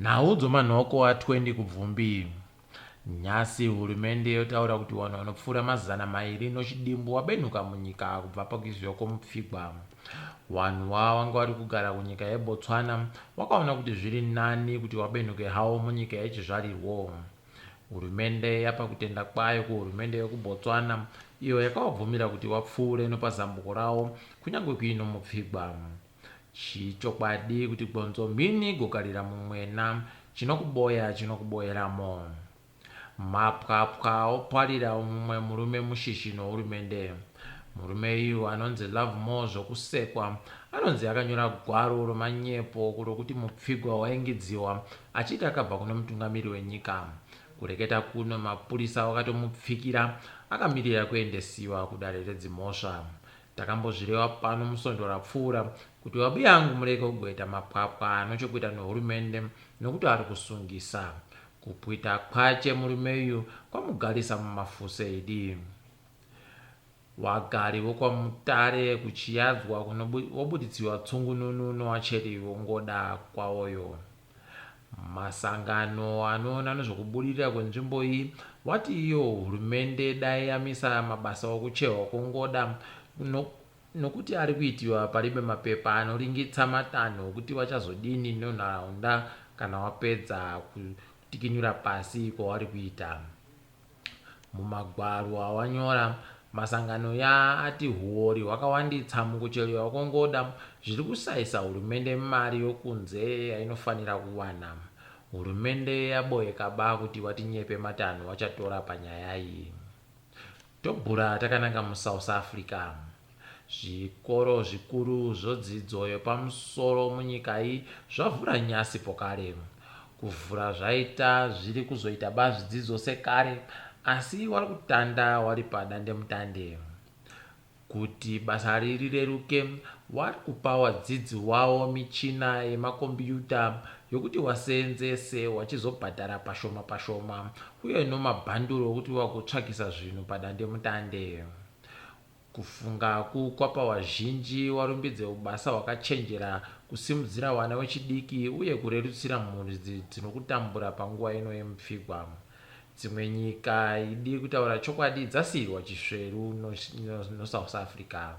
Nhau dzomanhoko a 20 Kubvumbi. Nhasi hurumende yotaura kuti vanhu vanopfuura 200 nochidimbu wabenhuka munyika kubva pakuizviwa kwomupfigwa. Vanhu wa vanga vari kugara kunyika yeBotswana wakaona kuti zviri nani kuti wabenhuke hawo munyika yechizvarirwo. Hurumende yapa kutenda kwayo kuhurumende yokuBotswana iyo yakawabvumira kuti wapfuure nopazambuko rawo kunyange kuino mupfigwa. Chichokwadi kuti gonzo mhini gokarira mumwena, chinokuboya chinokuboyeramo. Mapwapwa oparira mumwe murume mushishi nohurumende. Murume uyu anonzi Lovemore Zvokusekwa anonzi akanyora gwaro romanyepo rokuti mupfigwa waingidziwa achiti akabva kune mutungamiri wenyika. Kureketa kuno mapurisa wakatomupfikira akamirira kuendesiwa kudare redzimhosva. Takambozvirewa pano musvondo rapfuura kuti wabiyangu murege kugoita mapwapwa anochokuita nohurumende nokuti ari kusungisa. Kupwita kwache murume uyu kwamugarisa mumafuse idi. Wagari wokwaMutare kuChiyadzwa wobuditsiwa tsungununu nowacheri wongoda kwawoyo. Masangano anoona nezvekubudirira kwenzvimbo iyi wati iyo hurumende dai yamisa mabasa okuchehwa kwongoda nokuti ari kuitiwa paribe mapepa anoringitsa matanho okuti vachazodini nonharaunda kana wapedza kutikinyura pasi kwawari kuita. Mumagwaro awanyora, masangano ya ati huwori hwakawanditsa mukucherewa kwongoda zviri kusaisa hurumende mari yokunze yainofanira kuwana. Hurumende yaboeka ba kuti watinyepe matanho wachatora panyaya iyi. Tobhura takananga muSouth Africa. Zvikoro zvikuru zvodzidzo yepamusoro munyika iyi zvavhura nyasi pokare. Kuvhura zvaita zviri kuzoita ba zvidzidzo sekare asi wari kutanda wari padandemutande. Kuti basa ri rireruke, wari kupa wadzidzi wawo michina yemakombiyuta yokuti waseenzese wachizobhadhara pashoma pashoma uye nomabhanduru okuti wagotsvakisa zvinhu padandemutande. Kufungaku kwapa wazhinji warumbidze ubasa hwakachenjera kusimudzira wana wechidiki uye kurerutsira mhuri dzinokutambura panguva ino yemupfigwa. Dzimwe nyika idi kutaura chokwadi dzasiirwa chisveru noSouth Africa.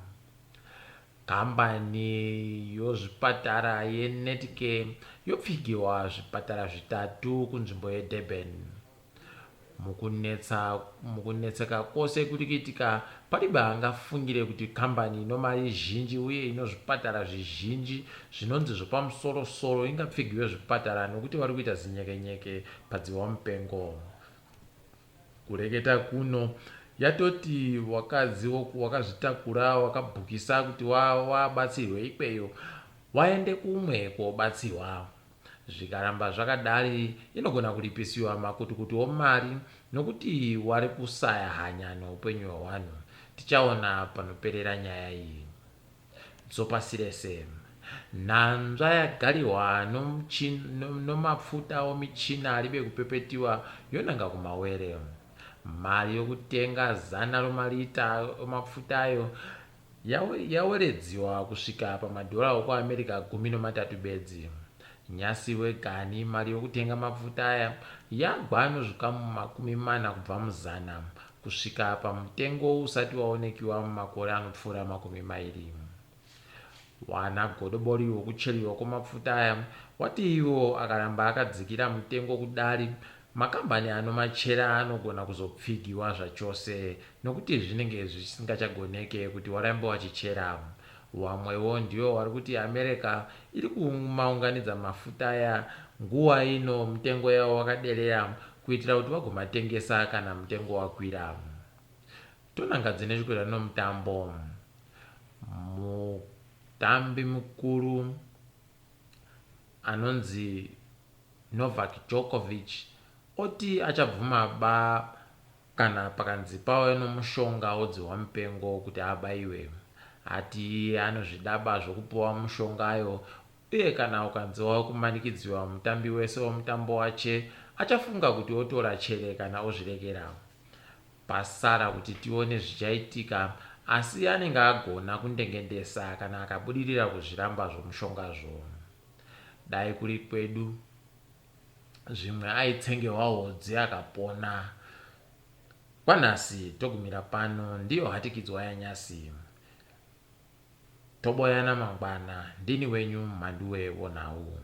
Kambani yozvipatara yeNetcare yopfigiwa zvipatara zvitatu kunzvimbo yeDurban. Mukunetsa, mukunetseka kwose kuri kuitika, paribe angafungire kuti kambani ino mari zhinji uye ino zvipatara zvizhinji zvinonzi zvepamusoro-soro ingapfigiwe zvipatara nokuti vari kuita zinyekenyeke padziwamupengo. Kureketa kuno, yatoti wakadzi wakazvitakura wakabhukisa kuti wabatsirwe ikweyo waende kumwe kobatsirwa. Zvikaramba zvakadari inogona kuripisiwa makutukutu omari nokuti wari kusaya hanya noupenyu hwewanhu. Tichaona panoperera nyaya iyi. Dzopasi rese. Nhanzva yagariwa nomapfuta omichina aribe kupepetiwa yonanga kumawere. Mari yokutenga zana romarita omapfuta ayo yaweredziwa kusvika pamadhora okuAmerica 13 bedzi. Nyasi wegani mari yokutenga mapfuta aya yagwa nozvikamu 40 kubva muzana kusvika pamutengo usati waonekiwa mumakore anopfuura 20. Wana godobori wokucheriwa kwemapfuta aya wati iwo akaramba akadzikira mutengo kudari, makambani anomachera anogona kuzopfigiwa zvachose nokuti zvinenge zvisingachagoneke kuti warambe wachichera. Wamwewo ndiwo wari kuti America iri kumaunganidza mafuta aya nguwa ino mutengo yawo wakaderera kuitira kuti vagomatengesa kana mutengo wakwira. Tonanga dzine chekuita nomutambo. Mutambi mukuru anonzi Novak Djokovic oti achabvuma ba kana pakanzi pave nomushonga wodzihwa mupengo kuti abaiwe. Ati iye anozvidaba zvokupiwa mushongayo Uye kana ukanzi wave kumanikidziwa mutambi wese wemutambo wache achafunga kuti otora chere kana ozvirekera. Pasara kuti tione zvichaitika asi anenge agona kundengendesa kana akabudirira kuzviramba zvomushongazvo. Dai kuri kwedu. Zvimwe aitsengewa hodzi akapona. Kwanhasi togumira pano ndiyo hatikidzwa yanyasi. Toboyana mangwana ndini wenyu Mhanduwe Wonhau.